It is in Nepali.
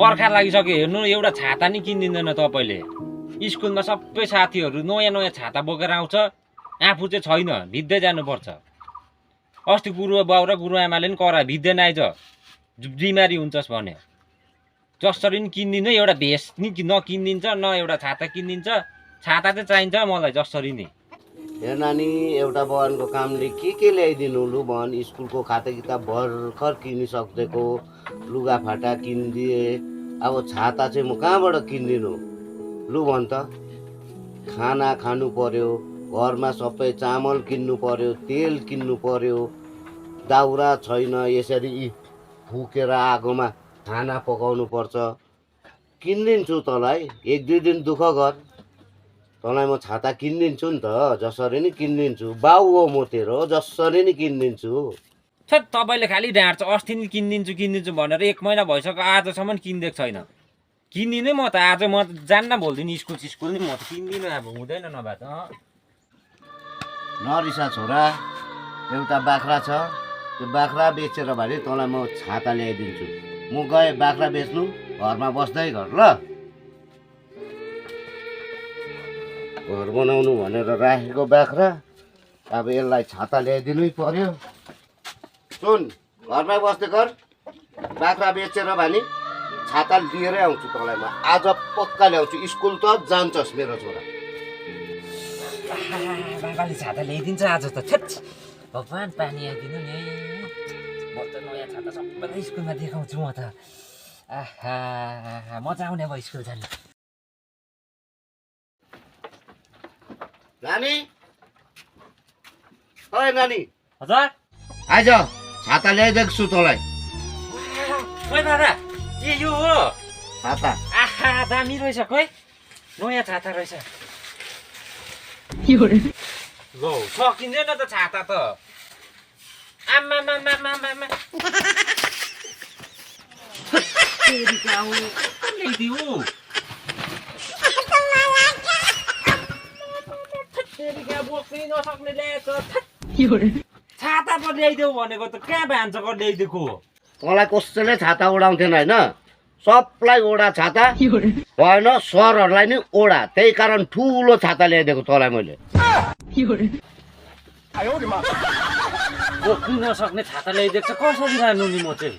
बर्खा लागिसक्यो हेर्नु एउटा छाता नि किनिदिँदैन तपाईँले स्कुलमा सबै साथीहरू नयाँ नयाँ छाता बोकेर आउँछ आफू चाहिँ छैन भिज्दै जानुपर्छ अस्ति गुरु बाउ र गुरु आमाले नि करा भिज्दै नआइज बिमारी हुन्छस् भन्यो जसरी नि किनिदिनु एउटा भेस्ट नि नकिनिदिन्छ न एउटा छाता किनिदिन्छ छाता चाहिँ चाहिन्छ मलाई जसरी नि हेर नानी एउटा बगानको कामले के ल्याइदिनु लु भन स्कुलको खाता किताब भर्खर किनिसकेको लुगाफाटा किनिदिए अब छाता चाहिँ म कहाँबाट किनिदिनु लु भन त खाना खानु पर्यो घरमा सबै चामल किन्नु पर्यो तेल किन्नु पर्यो दाउरा छैन यसरी फुकेर आगोमा खाना पकाउनु पर्छ किनिदिन्छु तँलाई 1-2 दिन दुःख गर तँलाई म छाता किनिदिन्छु नि त जसरी नि किनिदिन्छु बाउ हो म तेरो जसरी नि किनिदिन्छु छ तपाईँले खालि ढाँट्छ अस्ति नि किनिदिन्छु भनेर 1 महिना भइसक्यो आजसम्म किनिदिएको छैन किनिदिनु म त आज म जान्न भोलिदिन स्कुल नि म त किन्दिनँ अब हुँदैन नभए त नरिसा छोरा एउटा बाख्रा छ त्यो बाख्रा बेचेर भने तँलाई म छाता ल्याइदिन्छु म गएँ बाख्रा बेच्नु घरमा बस्दै गर ल घर बनाउनु भनेर राखेको बाख्रा अब यसलाई छाता ल्याइदिनै पर्यो सुन घरमै बस्दै गर बाख्रा बेचेर भने छाता लिएरै आउँछु तँलाई म आज पक्का ल्याउँछु स्कुल त जान्छस् मेरो छोरा बाबाले छाता ल्याइदिन्छ आज त छेट भगवान् पानी आइदिनु नि म त नयाँ छाता सबैलाई स्कुलमा देखाउँछु म त आहा मजा आउने भयो स्कुल जानु नानी ओए नानी हजुर आइज छाता ल्याइदिएको छु तँलाई खोइ दादा ए यो हो छाता आहा दामी रहेछ खोइ नयाँ छाता रहेछ लौ सकिँदैन त छाता त आमा ल्याइदियो बोक्नै नसक्ने ल्याएको छाता पो ल्याइदेऊ भनेको त कहाँ भान्छ ल्याइदिएको तँलाई कसैले छाता उडाउँथेन होइन सबलाई ओडा छाता भएन सरहरूलाई नि ओडा त्यही कारण ठुलो छाता ल्याइदिएको तँलाई मैले बोक्नै नसक्ने छाता ल्याइदिएको छ कसरी लानु नि म चाहिँ